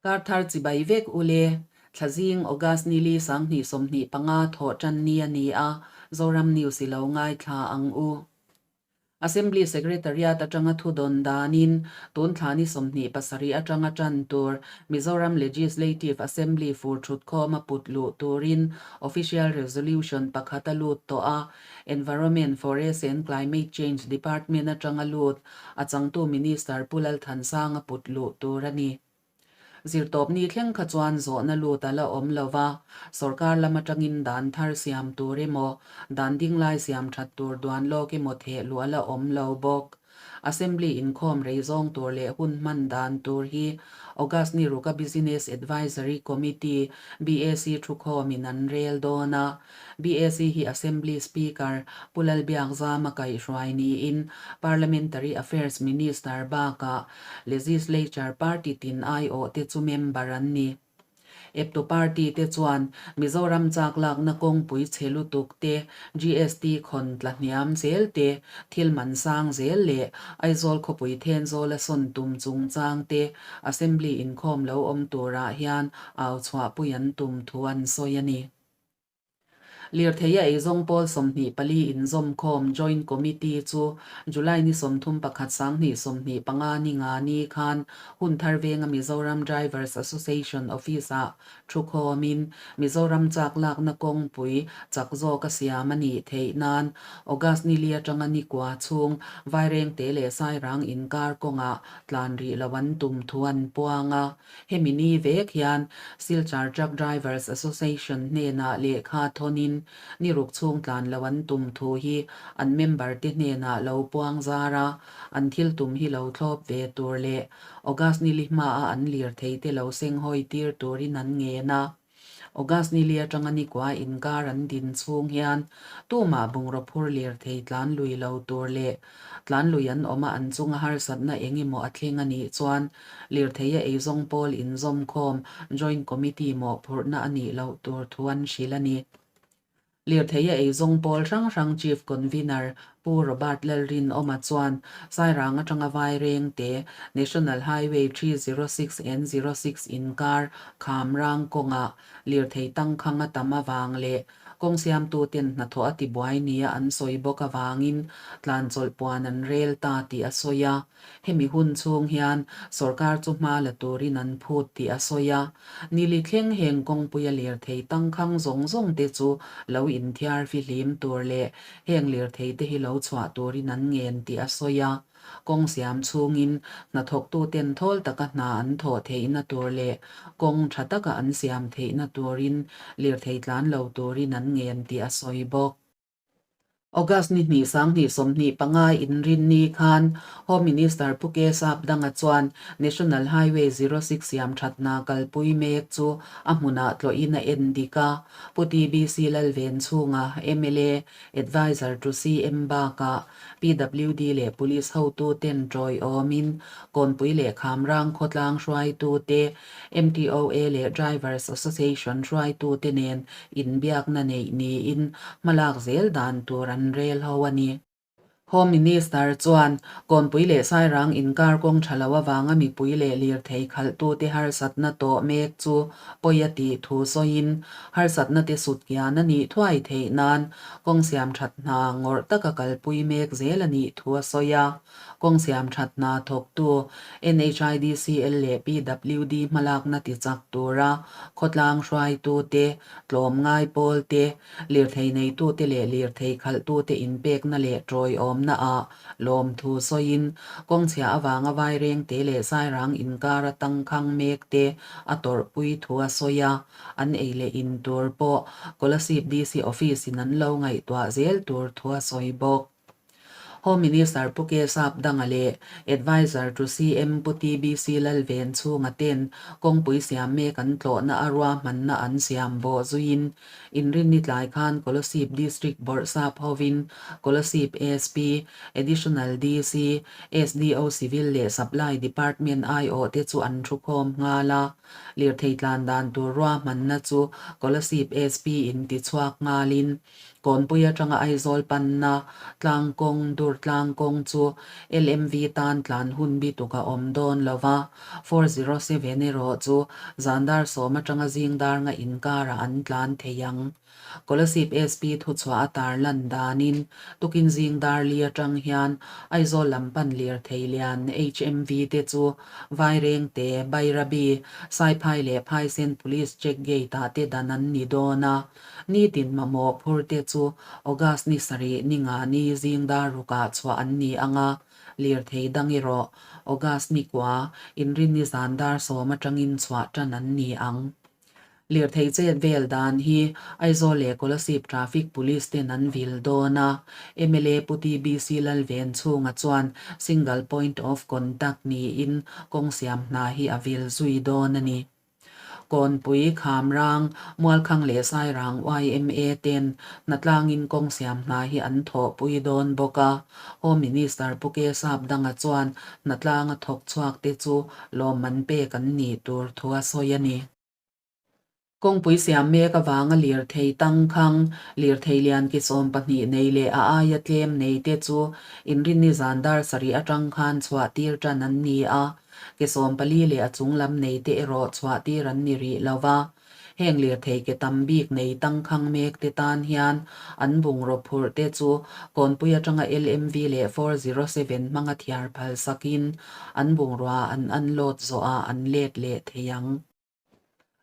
Karthar chibai vek ule, Thlazing August nili 2025 thawh tan ni a ni a, Zoram News i lo ngaithla ang u. Assembly Secretariat atanga thu dawn danin tun thla ni 27 atanga tan tur Mizoram Legislative Assembly fur thutkhawm a put luh turin Official Resolution pakhat a lut tawh a, Environment, Forest and Climate Change Department atanga lut a changtu Minister Pu Lalthansanga put luh tur a ni. Zirtawpni thleng kha chuan zawhna lut a la awm lo va, sorkar lam atangin dan thar siam tur emaw, dan dinglai siam that tur duan lawk emaw theh luh a la awm lo bawk. Assembly inkhawm rei zawng tur leh hun hman dan tur hi August ni ruka Business Advisory Committee, BAC, thukhawmin an rel dawn a. BAC hi Assembly Speaker Pu Lalbiakzama kaihhruai niin Parliamentary Affairs Minister bakah Legislature party tin aiawh te chu member an ni. Eptu party te chuan Mizoram chak lakna kawngpui chhe lutuk te, GST khawn tla hniam zel te, thil man sang zel leh Aizawl khawpui Thenzawl a sawn tum chungchang te Assembly inkhawm lo awm turah hian au chhuahpui an tum thu an sawi a ni. Lirtheia eizawng pawl 24 inzawmkhawm Joint Committee chu July ni 31 2025 ni nga ni khan Hunthar venga Mizoram Drivers Association Office-ah thukhawmin Mizoram chak lakna kawngpui chak zawka siam a nih theih nan August ni li atanga ni kua chhung Vairengte leh Sairang inkar kawngah tlan rih lo an tum thu an puang a. Hemi ni vek hian Silchar Truck Drivers Association hnenah lehkha thawnin ni ruk chhung tlan lo an tum thu hi an member te hnenah lo puang zar a, an thil tum hi lo thlawp ve tur leh August ni li hmaah an lirthei te lo senghawi tir turin an ngen a. August ni li atanga nikua inkar an din chhung hian tumah bungraw phur lirthei tlan lui lo tur leh tlan lui an awm a an chunga harsatna eng emaw a thleng a nih chuan lirtheia eizawng pawl inzawmkhawm Joint Committee mawhphurhna a nih loh tur thu an hrilh a ni. Lirtheia eizawng pawl hrang hrang Chief Convener Pu Robert Lalrinawma chuan Sairang atanga Vairengte National Highway 306 and 06 inkar Khamrang kawngah lirthei tangkhang a tam avang leh kawng siamtuten hnathawh a tibuai nia an sawi bawk avangin tlanchawlh puan an rel ta tih a sawi a. Hemi hun chhung hian sorkar chu hma la turin an phut tih a sawi a, nili thleng heng kawngpuia lirthei tangkhang zawng zawng te chu lo inthiar fihlim tur leh heng lirthei te hi lo chhuah turin an ngen tih a sawi a. Kawng siam chhungin hnathawktuten thawl taka hna an thawh theihna tur leh kawng tha taka an siam theihna turin lirthei tlan lo turin an ngen tih a sawi bawk. August ni hnih 2025 inrinni khan Home Minister Pu K Sapdanga chuan National Highway 06 siam thatna kalpui mek chu a hmunah tlawhin a en dik a. Pu TBC Lalvenchhunga, mla, Adviser to CM bakah PWD leh Police hotuten tawiawmin Kawnpui leh Khamrang khawtlang hruaitute, MTOA leh Drivers Association hruaitute nen inbiakna neih niin hmalak zel dan tur an rel ho a ni. Home Minister chuan Kawnpui leh Sairang inkar kawng tha lo avanga mipui leh lirthei khalhtute harsatna tawh mek chu pawi a tih thu sawiin harsatna te sut kian a nih thuai theih nan kawng siam that hna ngawrh taka kalpui mek zel a nih thu a sawi a. Kawng siam that hna thawktu NHIDCL leh PWD hmalakna ti chak tura khawtlang hruaitute, tlawmngai pawlte, lirthei neitute leh lirthei khalhtute inpekna leh tawiawmna ah lawmthu sawiin kawngchhia avanga Vairengte leh Sairang inkara tangkhang mekte a tawrhpui thu a sawi a, an ei leh in tur pawh Kolasib DC Office in an lo ngaihtuah zel tur thu a sawi bawk. Home Minister Pu K Sapdanga leh Adviser to CM Pu TBC Lalvenchhunga ten kawngpui siam mek an tlawhna a ruahmanna an siam bawh zuiin Inrinni tlai khan Kolasib District Bawrhsap hovin Kolasib SP, Additional DC, SDO Civil leh Supply Department aiawhte chu an thukhawm nghal a. Lirthei tlan dan tur ruahmanna chu Kolasib SP in tichhuak nghalin Kawnpui atanga Aizawl panna tlangkawng Durtlangkawng chu LMV tan tlan hun bituk a awm dawn lo va, 407 erawh chu zan dar sawm atanga zing dar nga inkarah an tlan thei ang. Kolasib SP thuchhuah a tarlan danin tukin zing dar li atang hian Aizawl lam pan lirthei lian HMV te chu Vairengte, Bairabi, Saiphai leh Phaisen Police Check Gate ah te dan an ni dawn a. Nitin mamawh phur te chu August ni sarih ni nga ni zing dar rukah chhuah an ni ang a, lirthei dang erawh August ni kua inrinni zan dar sawm atangin chhuah tan an ni ang. Lirthei chet vel dan hi Aizawl leh Kolasib Traffic Police ten an vil dawn a, mla Pu TBC Lalvenchhunga chuan Single Point of Contact niin kawng siam hna hi a vil zui dawn a ni. Kawnpui, Khamrang, Mualkhang leh Sairang yma ten hnatlangin kawng siam hna hi an thawhpui dawn bawk a. Home Minister Pu K Sapdanga chuan hnatlanga thawk chhuak te chu lawmman pek an nih tur thu a sawi a ni. Kawngpui siam mek avanga lirthei tangkhang, lirthei lian ki 12 nei leh a aia tlem nei te chu inrinni zan dar sarih atang khan chhuah tir tan an ni a. Ke 14 leh a chung lam nei te erawh chhuah tir an ni rih lo va. Heng lirthei ke tam bik nei tangkhang mek te tan hian an bungraw phurh te chu Kawnpui atanga LMV leh 407 hmanga thiar phal sakin an bungrua an unload zawhah an let leh thei ang.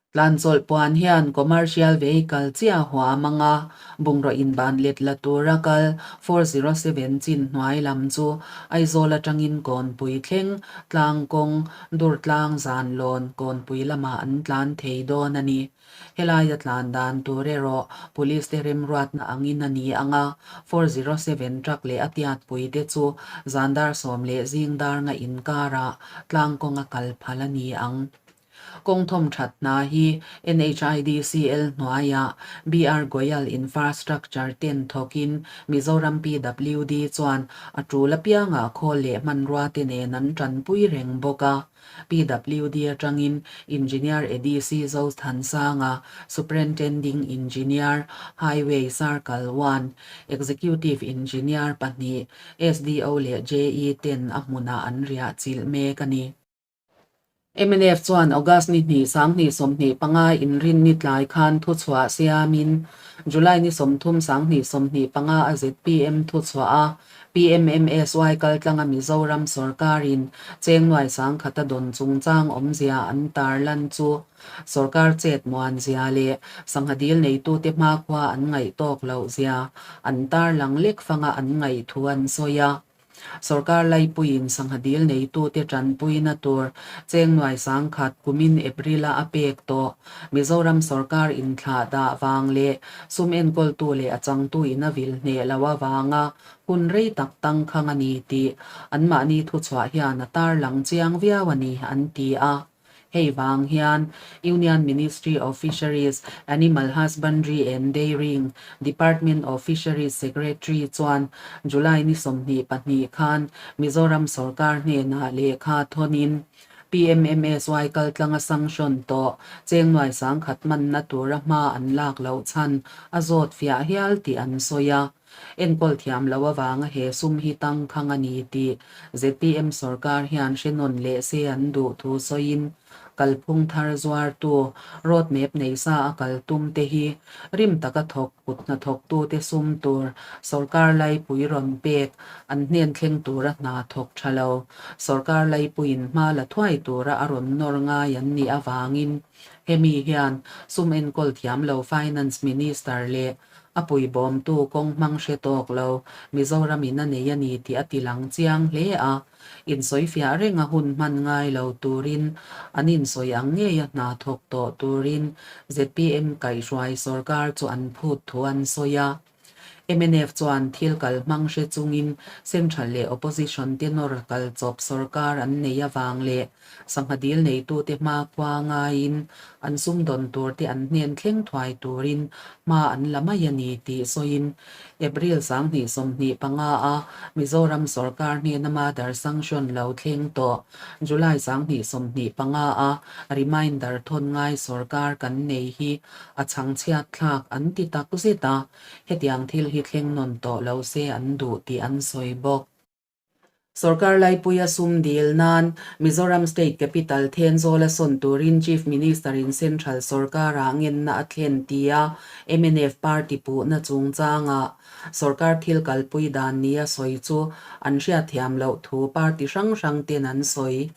Tlanchawlh puan hian commercial vehicle chiah huam anga bungraw inban let la tura kal 407 chin hnuai lam chu Aizawl atangin Kawnpui thleng tlangkawng Durtlang Zanlawn Kawnpui lamah an tlan thei dawn a ni. Helaia tlan dan tur erawh Police te remruatna angin a ni anga 407 truck leh a tiatpui te chu zan dar sawm leh zing dar nga inkarah tlangkawnga kal phal a ni ang. Kawng thawm that hna hi NHIDCL hnuaiah BR Goyal Infrastructure ten thawkin Mizoram PWD chuan a tul apiangah khawl leh hmanrua te nen an tanpui reng bawk a. PWD atangin Engineer ADC Zothansanga, Superintending Engineer, Highway Circle One, Executive Engineer pahnih, SDO leh JE ten a hmunah an riah chilh mek a ni. Mnf chuan August ni hnih 2025 inrinni tlai khan thuchhuah siamin July ni 30 2025 a zpm thuchhuah a, PMMSY kaltlanga Mizoram sorkarin cheng nuai sangkhata dawn chungchang awmzia an tarlan chu sorkar chet muanzia leh sangha dil neitute hmakhua an ngaih tawk lohzia an tarlang lek fanga an ngaih thu an sawi a. Sorkar laipuiin sangha dil neitute tanpuina tur cheng nuai sangkhat kumin April-a a pek tawh. Mizoram sorkar inthlah dah vang leh sum enkawltu leh a changtu in a vil hneh lo avanga hun rei tak tangkhang a ni tih anmahni thuchhuah hian a tarlang chiang viau a ni, an ti a. Hei vang hian Union Ministry of Fisheries, Animal Husbandry and Dairying Department of Fisheries Secretary chuan July ni 22 khan Mizoram sorkar hnenah lehkha thawnin PMMSY kaltlanga sanction tawh cheng nuai sangkhat manna tura hma an lak loh chhan a zawt fiah hial tih an sawi a. Enkawl thiam loh avanga he sum hi tangkhang a ni tih zpm sorkar hian hre nawn leh se an duh thu sawiin kalphung thar zuartu road map nei sa a kal tum te hi rim taka thawk kut hnathawktute sum tur sorkar laipui rawn pek an hnen thleng tura hna thawk tha lo sorkar laipuiin hma la thuai tura a rawn nawr ngai an nih avangin hemi hian sum enkawl thiam lo finance minister leh A puibawmtu kawng hmang hre tawk lo, Mizoram in a nei a ni tih a ti lang chiang hle a. Insawifiah reng a hun hman ngai lo turin, an insawi ang ngei a hna thawk tawh turin zpm kaihhruai sorkar chu an phut thu an sawi a. Mnf chuan thil kal hmang hre chungin Central leh Opposition te nawr kal chawp sorkar an nei avang leh sangha dil neitute hmakhua ngaiin an sumdawn turte an hnen thleng thuai turin hma an la mai a ni tih sawiin April 2025 a Mizoram sorkar hnena mother sanction lo thleng tawh July 2025 a reminder thawn ngai sorkar kan nei hi a chhangchhiat thlak an ti tak zet a, hetiang thil hi thleng nawn tawh lo se an duh tih an sawi bawk. Sorkar laipuia sum dil nan Mizoram State Capital Thenzawl a sawn turin Chief Minister in Central sorkarah ngenna a thlen tia mnf party puhna chungchangah sorkar thil kalpui dan nia sawi chu an hriatthiam loh thu party hrang hrang ten an sawi.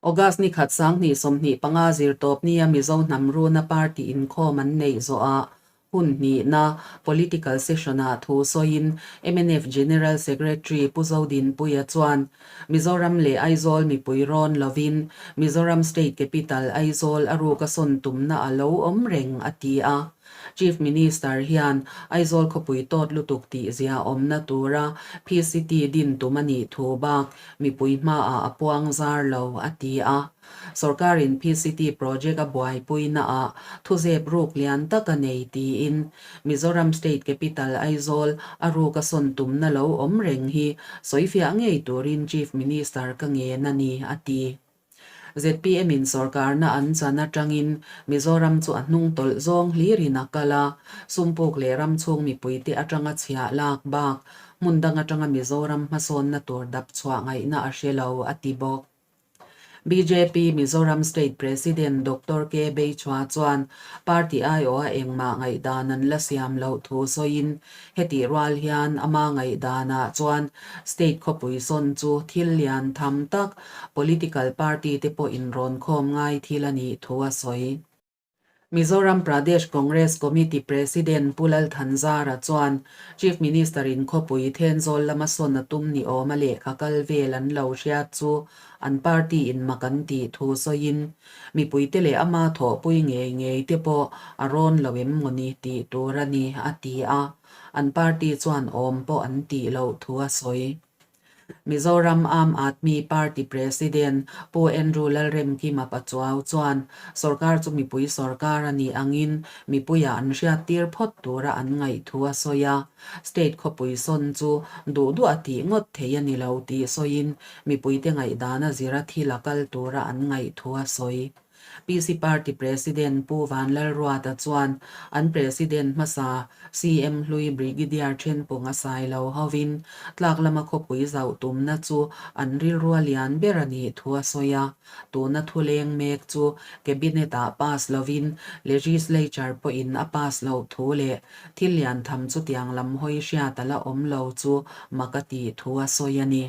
August ni khat 2025 zirtawp nia Mizo hnam runa party inkhawm an neih zawhah hun hnihna political session-ah thu sawiin mnf General Secretary Pu Zodinpuia chuan Mizoram leh Aizawl mipui rawn lovin Mizoram State Capital Aizawl a ruk a sawn tumna a lo awm reng a ti a. Chief Minister hian Aizawl khawpui tawt lutuk tih zia awmna tura PCT din tum a nih thu bak mipui hmaah a puang zar lo, a ti a. Sorkarin PCT project a buaipuinaah thuzep ruk lian tak a nei tiin Mizoram State Capital Aizawl a ruk a sawn tumna lo awm reng hi sawifiah ngei turin Chief Minister ka ngen a ni, a ti. Zpm in sorkarna an chan atangin Mizoram chu a hnung tawlh zawng hlirin a kal a, sumpuk leh ram chhung mipuite atanga chhiah lak bak hmun dang atanga Mizoram hmasawnna tur dap chhuah ngaihna a hre lo, a ti bawk. Bjp Mizoram State President Doctor K. Beichhua chuan party aiawha engmah ngaihdan an la siam loh thu sawiin Hetih rual hian ama ngaihdanah chuan state khawpui sawn chu thil lian tham tak, political party te pawh inrawn khawm ngai thil a nih thu a sawi. Mizoram Pradesh Congress Committee President Pu Lalthanzara chuan Chief Minister in khawpui Thenzawl lama sawn a tum ni awma lehkha kal vel an lo hriat chu an party in mak an tih thu sawiin Mipuite leh ama thawhpui ngei ngei te pawh a rawn lo em maw ni tih tur a ni, a ti a. An party chuan awm pawh an tih loh thu a sawi. Mizoram Aam Aadmi Party President Pu Andrew Lalremkima Pachuau chuan sorkar chu mipui sorkar a nih angin mipuiah an hriattir phawt tura an ngaih thu a sawi a. State khawpui sawn chu duh duh a tih ngawt thei a ni lo tih sawiin Mipuite ngaihdana zira thil a kal tura an ngaih thu a sawi. PC Party President Pu Vanlalruata chuan an President hmasa CM hlui Brigadier Thenpunga Sailo hovin tlak lama khawpui zauh tumna chu an rilrua lian ber a nih thu a sawi a. Tuna thu leng mek chu Cabinet-ah pass lovin Legislature pawhin a pass loh thu leh thil lian tham chutiang lam hawi hriat a la awm lo chu mak a tih thu a sawi a ni.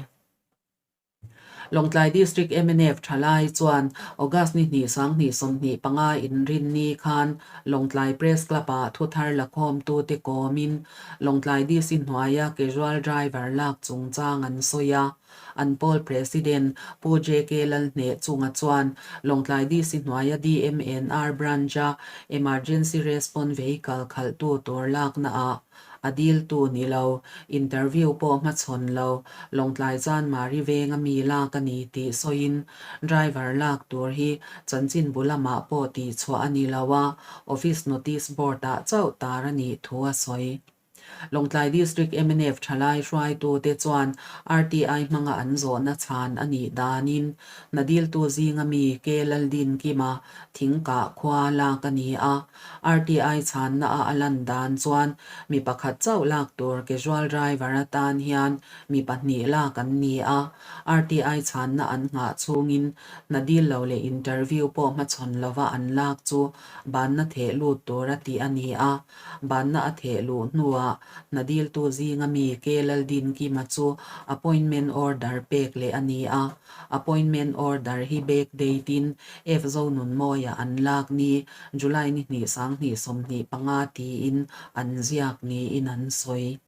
Lawngtlai District mnf thalai chuan August ni hnih 2025 inrinni khan Lawngtlai Press Club-ah thuthar lakhawmtute kawmin Lawngtlai DC hnuaia casual driver lak chungchang an sawi a. An pawl President Pu JK Lalhneh chunga chuan Lawngtlai DC hnuaia DMNR Branch-a Emergency Response Vehicle khalhtu tur laknaah A diltu ni lo, interview pawh hmachhawn lo, Lawngtlai Chanmari venga mi lak a ni tih sawiin driver lak tur hi chanchinbu lamah pawh tihchhuah a ni lo a, office notice board-ah chauh tar a nih thu a sawi. Lawngtlai District mnf thalai hruaitute chuan RTI hmanga an zawhna chhan a nih danin hna diltu zinga mi K Laldinkima thingkah khua lak a ni a. RTI chhanna a a lan dan chuan mi pakhat chauh lak tur casual driver atan hian mi pahnih lak an ni a, RTI chhanna an nghah chhungin hna dil lo leh interview pawh hmachhawn lova an lak chu banna theh lut tur a tih a ni a, banna a theh luh hnuah hna diltu zinga mi K Laldinkima chu appointment order pek leh a ni a, appointment order hi back date in F Zonunmawia an lak ni July ni hnih 2025 tiin an ziak niin an sawi.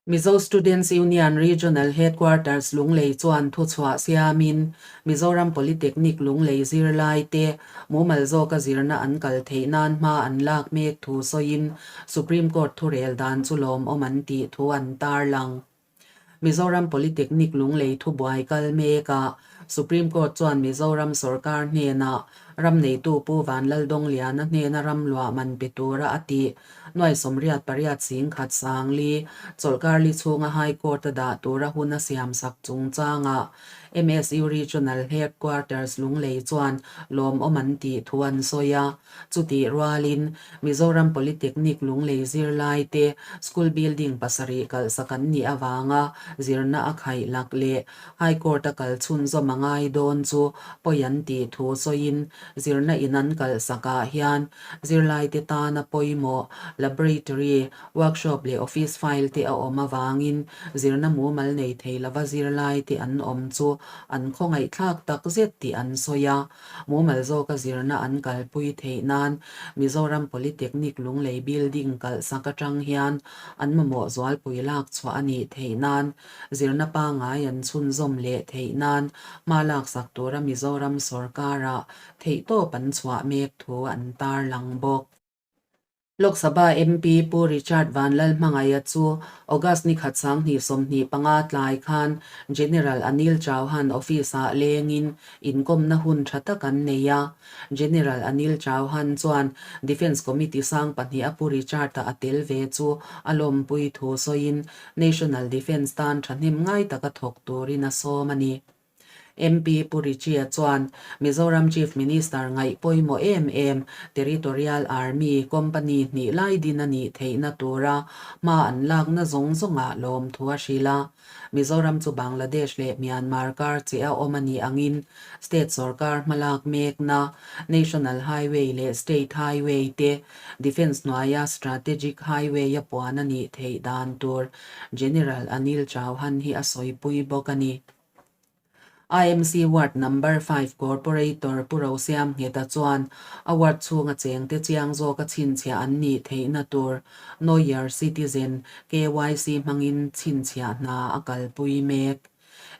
Mizo Students Union Regional Headquarters Lunglei chuan thuchhuah siamin Mizoram Polytechnic Lunglei zirlaite mumal zawka zirna an kal theih nan hma an lak mek thu sawiin Supreme Court thurel dan chu lawmawm an tih thu an tarlang. Mizoram Polytechnic Lunglei thubuai kal mekah Supreme Court chuan Mizoram sorkar hnenah ram neitu Pu Vanlaldongliana hnena ram luah man pe tura a tih Nuai 88 singkhat sangli chawlhkar li chhunga High Court a dah tura hun a siamsak chungchangah MSU Regional Headquarters Lunglei chuan lawmawm an tih thu an sawi a. Chutih rualin Mizoram Polytechnic Lunglei zirlaite school building pasarih kalhsak an nih avanga zirna a khaih lak leh High Court a kal chhunzawm a ngai dawn chu pawi an tih thu sawiin zirna in an kalhsakah hian zirlaite tana pawimawh laboratory, workshop leh office file te a awm avangin zirna mumal nei thei lova zirlaite an awm chu an khawngaihthlak takzet tih an sawi a. Mumal zawka zirna an kalpui theih nan Mizoram Polytechnic Lunglei building kalhsak atang hian an mamawh zualpui lak chhuah a nih theih nan zirna pangngai an chhunzawm leh theih nan hma laksak tura Mizoram sorkara theihtawp an chhuah mek thu an tarlang bawk. Lok Sabha MP Pu Richard Vanlalhmangaia chu August ni khat 2025 tlai khan General Anil Chauhan office-ah lengin inkawmna hun tha tak an nei a. General Anil Chauhan chuan Defence Committee sang pahniha Pu Richard-a a tel ve chu a lawmpui thu sawiin National Defence tan thahnem ngai taka thawk turin a sawm a ni. MP Pu Richie-a chuan Mizoram Chief Minister ngaih pawimawh em em Territorial Army Company hnih lai din a nih theihna tura hma an lakna zawng zawngah lawmthu a hrilh a. Mizoram chu Bangladesh leh Myanmar kar che a awm a nih angin State sorkar hmalak mekna National Highway leh State Highway te Defence hnuaia Strategic Highway a puan a nih theih dan tur General Anil Chauhan hi a sawipui bawk a ni. IMC Ward Number Five Corporator Pu Rosiam Ngheta chuan a ward chhunga chengte chiang zawka chhinchhiah an nih theihna tur Know Your Citizen, KYC, hmangin chhinchhiah hna a kalpui mek.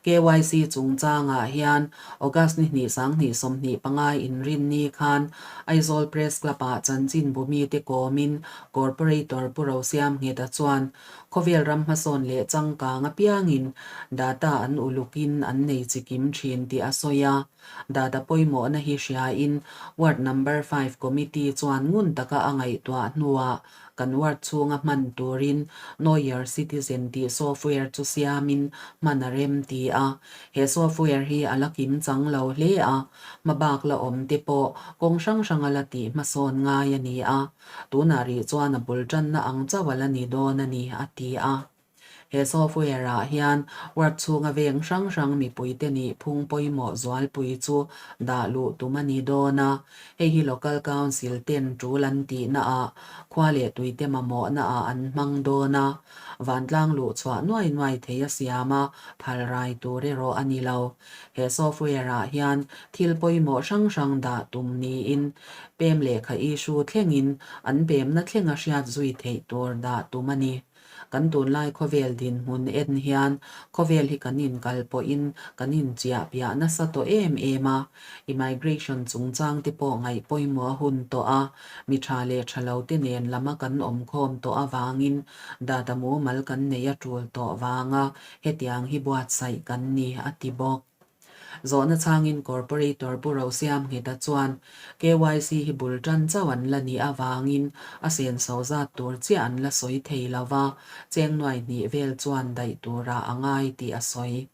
KYC chungchangah hian August ni hnih 2025 inrinni khan Aizawl Press Club-ah chanchinbu mite kawmin Corporator Pu Rosiam Ngheta chuan Khawvel ram hmasawn leh changkang apiangin data an ulukin an nei chikim thin tih a sawi a. Data pawimawhna hi hriain Ward Number Five Committee chuan ngun taka a ngaihtuah hnuah kan ward chhunga hman turin Know Your Citizen tih software chu siamin hman a rem ti a. He software hi a la kim chang lo hle a, hmabak la awm te pawh kawng hrang hranga la tih hmasawn ngai a ni a. Tunah rih chuan a bul tanna ang chauh a la ni dawn a ni, a ti a. He software-ah hian ward chhunga veng hrang hrang mipuite nih phung pawimawh zualpui chu dah luh tum a ni dawn a. Hei hi Local Council ten tul an tihnaah khua leh tuite mamawhnaah an hmang dawn a. Vantlang luh chhuah nuai nuai thei a siam a, phal rai tur erawh a ni lo. He software-ah hian thil pawimawh hrang hrang dah tum niin pem lehkha issue thlengin an pemna thlenga hriat zui theih tur dah tum a ni. Kan tunlai khawvel dinhmun en hian khawvel hi kan inkal pawhin kan inchiah piah nasa tawh em em a, immigration chungchang te pawh ngaih pawimawh a hun tawh a, mi tha leh tha lo te nen lama kan awmkhawm tawh avangin data mumal kan nei a tul tawh vanga hetiang hi buatsaih kan ni, a ti bawk. Zawhna chhangin Corporator Pu Rosiam Ngheta chuan KYC hi bul tan chauh an la nih avangin a senso zat tur chiah an la sawi thei lo va, cheng nuai hnih vel chuan daih turah a ngai tih a sawi.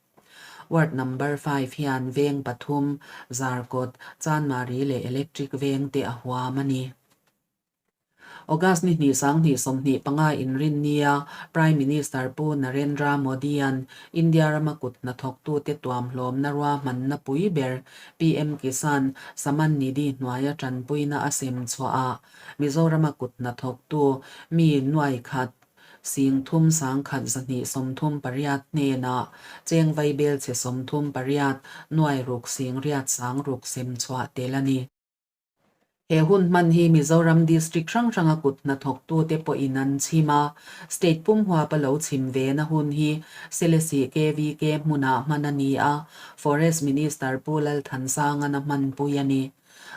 Ward number five hian veng pathum, Zarkawt, Chanmari leh Electric veng te a huam a ni. August ni hnih 2025 inrinnia Prime Minister Pu Narendra Modi-a'n India rama kut hnathawktute tuamhlawmna ruahmanna pui ber PM Kisan Samman Nidhi hnuaia tanpuina a sem chhuahah Mizorama kut hnathawktu mi nuai khat sing thum 10 238 hnenah cheng vaibelchhe 38 nuai ruk sing riat sang ruk sem chhuah tel a ni. He hun hman hi Mizoram District hrang hranga kut hnathawktute pawhin an chhim a, State pum huapa lo chhim vena hun hi Selesih KVK hmunah hman a ni a, Forest Minister Pu Lalthansanga'n a hmanpui a ni.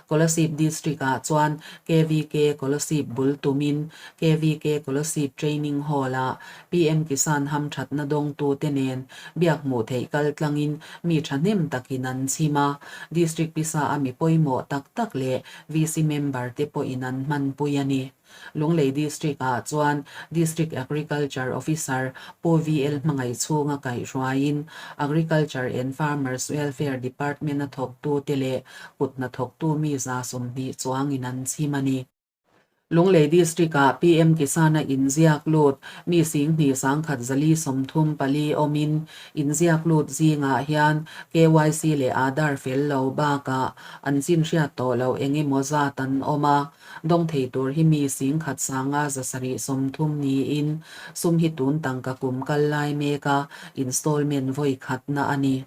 Kolasib District-ah chuan KVK Kolasib bul tumin KVK Kolasib Training Hall-ah PM Kisan hamthatna dawngtute nen biak hmuh theih kal tlangin mi thahnem takin an chhim a, District pisa a mi pawimawh tak tak leh VC member te pawhin an hmanpui a ni. Lunglei District-ah chuan District Agriculture Officer Pu VL Hmangaih chhunga kaihhruaiin Agriculture and Farmers Welfare Department-a thawktute leh kut hnathawktu mi 120 chuangin an chhim a ni. Lunglei District-ah PM Kisan-a inziak lut mi 10,000 134 awmin inziak lut zingah hian KYC leh Aadhaar fel lo bakah an chin hriat tawh loh eng emaw zat an awm a. Dawng thei tur hi mi 10,000 530 niin sum hi tun tangka kum kal lai meka installment vawi khatna a ni.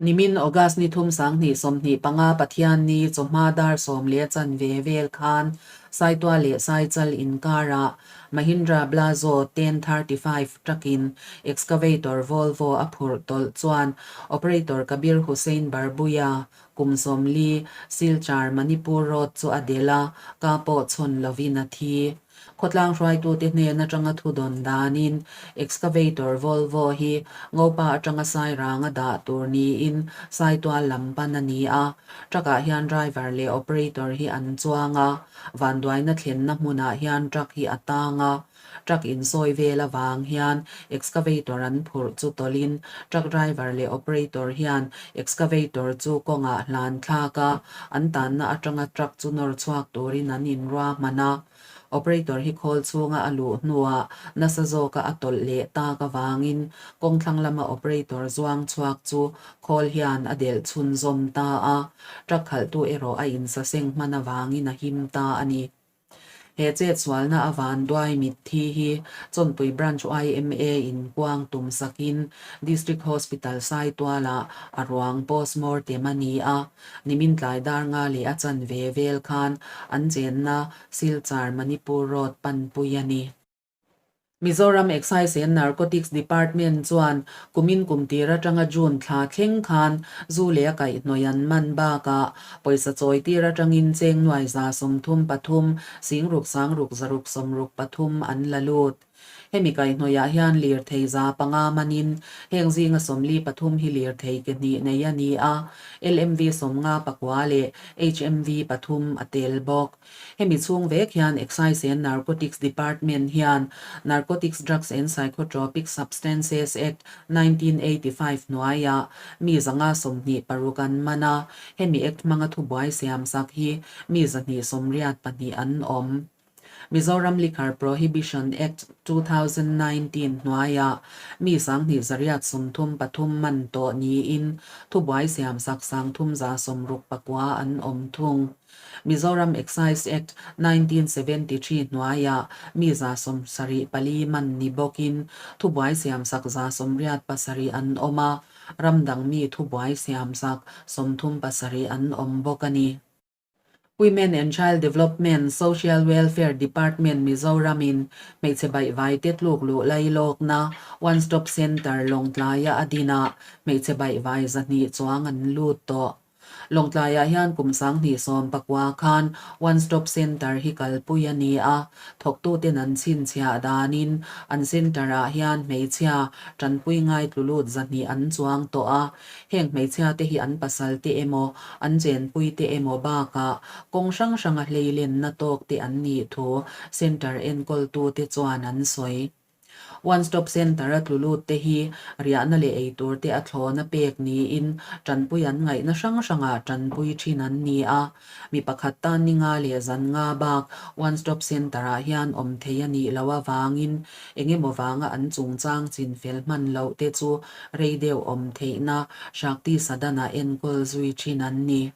Nimin August ni thum 2025 Pathianni chawhma dar sawm leh chanve vel khan Saitual leh Saichal inkarah Mahindra Blazo 1035 truck-in excavator Volvo a phurh tawlh chuan operator Kabir Hussain Barbuia Kum 40 Silchar Manipur Road chu a delh a, ka pawh chhawn lovin a thi. Khawtlang hruaitute hnen atanga thu dawn danin excavator Volvo hi Ngopa atanga Sairanga dah tur niin Saitual lam pan a ni a. Truck ah hian driver leh operator hi an chuang a, vanduaina thlenna hmunah hian truck hi a tang a. Truck insawi vel avang hian excavator an phurh chu tawlhin truck driver leh operator hian excavator chu kawngah hlan thlak a, an tanna atanga truck chu nawr chhuak turin an inruahman a. Operator hi khawl chhunga a luh hnuah nasa zawka a tawlh leh tak avangin kawngthlang lama operator zuang chhuak chu khawl hian a delh chhunzawm ta a, truck khalhtu erawh a insaseng hman avangin a him ta a ni. He chetsualna a vanduai mitthi hi Chawnpui Branch yma in kuang tum sakin District Hospital Saitualah a ruang postmortem a ni a, nimin tlai dar nga leh a chanve vel khan an chenna Silchar Manipur Road panpui a ni. Mizoram Excise and Narcotics Department chuan kumin kum tir atanga June thla thleng khan zu leh a kaihhnawih an man bakah pawisa chawi tir atangin cheng nuai 33 sing ruk sang ruk 600 63 an la lut. Hemi kaihhnawihah hian lirthei 500 manin heng zinga 43 hi lirthei ke hnih nei a ni a, LMV 59 leh HMV pathum a tel bawk. Hemi chhung vek hian Excise and Narcotics Department hian Narcotics Drugs and Psychotropic Substances Act, 1985 hnuaiah mi 526 an man a, hemi Act hmanga thubuai siamsak hi mi 282 an awm. Mizoram Liquor Prohibition Act, 2019 hnuaiah mi 2833 man tawh niin thubuai siamsak 369 an awm thung. Mizoram Excise Act, 1973 hnuaiah mi 74 man ni bawkin thubuai siamsak 87 an awm a, ram dang mi thubuai siamsak 37 an awm bawk a ni. Women and Child Development, Social Welfare Department Mizoramin hmeichhe baihvaite tluk luh lailawkna One Stop Centre Lawngtlaia a dinah hmeichhe baihvai 200 chuang an lut tawh. Lawngtlaiah hian kum 2019 khan One Stop Centre hi kalpui a ni a, thawktuten an chhinchhiah danin an centre-ah hian hmeichhia tanpui ngai tlu lut 200 an chuang tawh a, heng hmeichhiate hi an pasalte emaw, an chenpuite emaw bakah kawng hrang hranga hleilenna tawkte an nih thu centre enkawltute chuan an sawi. One Stop Centre a tlu lut te hi riahna leh eitur te a thlawna pek niin tanpui an ngaihna hrang hrangah tanpui thin an ni a. Mi pakhat tan ni nga leh zan nga bak One Stop Centre ah hian awm thei a nih loh avangin eng emaw vanga an chungchang chinfel hman loh te chu rei deuh awm theihna Shakti Sadan-ah enkawl zui thin an ni.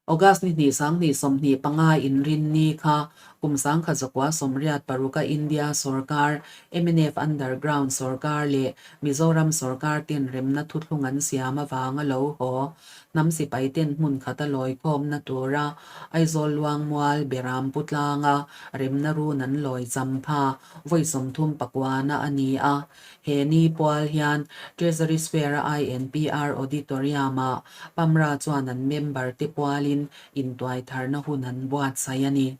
August ni hnih 2025 inrinni kha Kum 1986 a India sorkar, mnf underground sorkar leh Mizoram sorkar ten remna thuthlung an siam avanga lo haw hnam sipai ten hmun khata lawikhawmna tura Aizawl Luangmual Beram Pu tlanga remna run an lawi champha vawi 39 na a ni a. He ni pual hian Treasury Square-a INPR Auditorium-ah Pamra chuan an member te pualin intuai tharna hun an buatsaih a ni.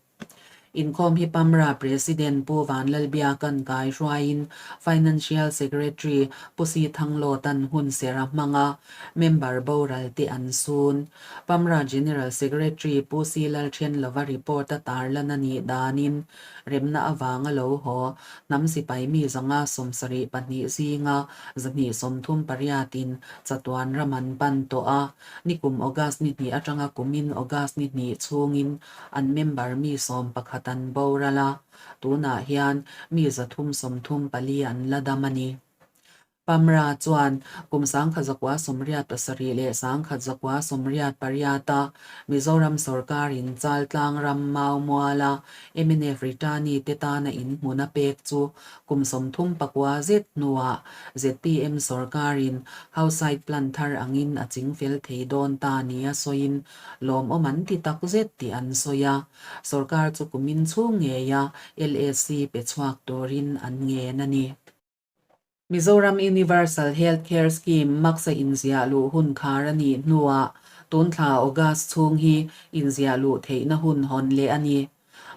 Inkhawm hi Pamra President Pu Vanlalbiaka'n kai hruaiin Financial Secretary Pu Si Thanglawta'n hun ser a hmang a, member boral te an sun. Pamra General Secretary Pu Si Lalthenlova report a tarlan a nih danin Remna avanga lo haw, hnam sipai mi 572 zinga 238 in chatuan ram an pan tawh a, nikum August ni hnih atanga kumin August ni hnih chhungin an member mi 11 an boral a, tunah hian mi 334 an la dam a ni. Pamra chuan kum 1987 leh 1988 a Mizoram sorkarin Chaltlang ram Mau Muala mnf returnee te tana inhmun a pek chu kum 39 zet hnuah zpm sorkarin house site plan thar angin a chingfel thei dawn ta nia sawiin lawmawm an ti tak zet tih an sawi a, sorkar chu kumin chhung ngeia LSC pe chhuak turin an ngen a ni. Mizoram Universal Health Care Scheme maksa inziah luh hun khar a nih hnuah tun thla August chhung hi inziah luh theihna hun hawn leh a ni.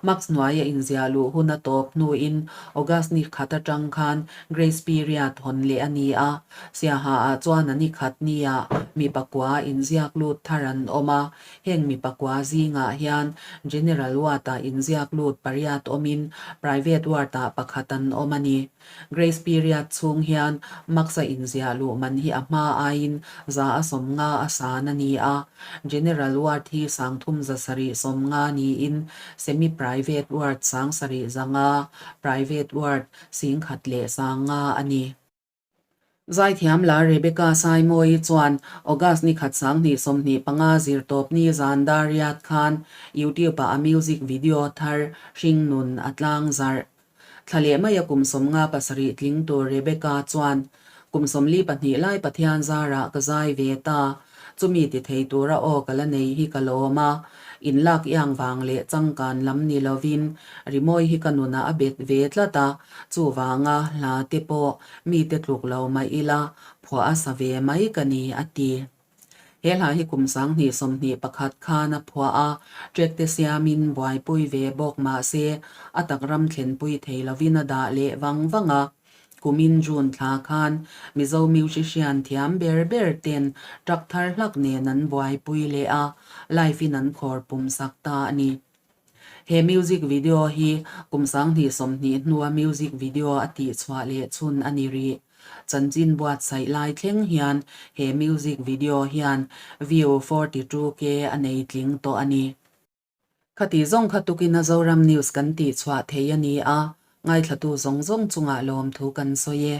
Maks hnuaia inziah luh hun a tawp hnuin August ni khat atang khan grace period hawn leh a ni a, Siaha ah chuan a ni khat niah mi pakua inziak lut thar an awm a, heng mi pakua zingah hian General Ward ah inziak lut pariat awmin Private Ward ah pakhat an awm a ni. Grace period chhung hian Max-a inziah luh man hi a hma aiin 150 a san a ni a, General ward hi 3750 niin Semi-private ward 7500, Private ward 10,050 a ni. Zaithiam lar Rebecca Saimawii chuan August ni khat 2025 zirtawpni zan dar riat khan YouTube-ah a music video thar Hringnun a tlangzarh. Thla leh maia kum 57 tling tur Rebecca chuan, Kum 42 lai Pathian zarah ka zai ve ta, chumi ti thei tura aw ka la nei hi ka lawm a, inlak iang vang leh changkan lam ni lovin rimawi hi ka nunah a bet ve tlat a, chuvanga hla te pawh mite tluk lo mah ila phuah a sa ve mai ka ni, a ti. He hla hi kum 2021 khan a phuah a, track te siamin buaipui ve bawk mah se a tak ram thlenpui thei lovin a dah leh vang vang a. Kumin June thla khan Mizo musician thiam ber ber ten truck thar hlak nen an buaipui leh a, live in an khawr pum sak ta a ni. He music video hi kum 2020 hnua music video a tihchhuah leh chhun a ni rih. Chanchin buatsaih lai thleng hian he music video hian view 42K a nei tling tawh a ni. Khati zawng kha tukin a Zoram News kan tihchhuah thei a ni a, ngaithlatu zawng zawng chungah lawmthu kan sawi e.